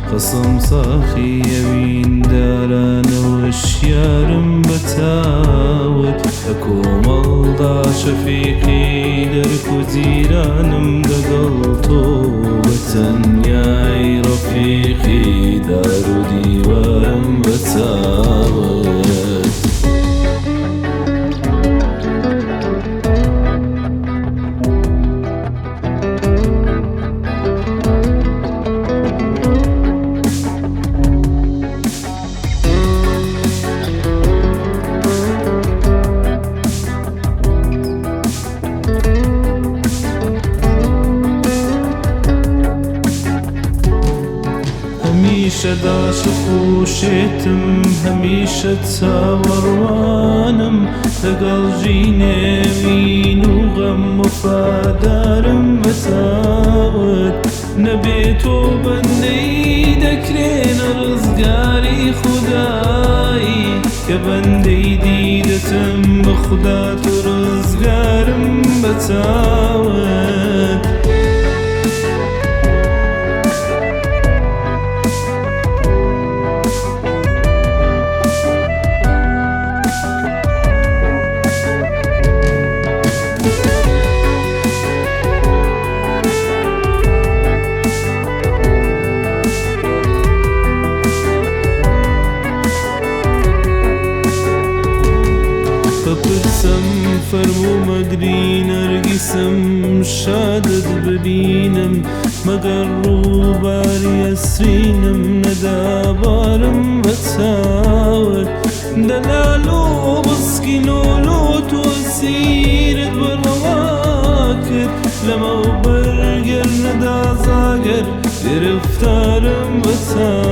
قەسەم ساخی ئەویندارانە وشیارم بە چاوت. لە کۆمەڵدا شەفیقی دەرک و جیرانم دەگەڵ تۆ بە تەنیای ڕەفیقی دار و دیوارم بە چاوت. هەمیشە داشق و شێتم، هەمیشە چاوەڕوانم، لەگەڵ ژینێوین و غەم وەفادارم بە چاوت. نەبێ تۆ بەندەی دەکرێنە ڕزگاری خودایی، کە بەندەی دیدەتم بە خودا تۆ ڕزگارم بە چاوت. بپرسم فەرموو مەگری نەرگیسم شادت ببینم، مەگەر ڕووباری ئەسرینم نەدابارم بە چاوت. دەلال و بسکی لۆلۆت و ئەسیرت بەڕەوا کرد، لەمەو بەرگەر نەدازاگەر گرفتارم بە چاوت.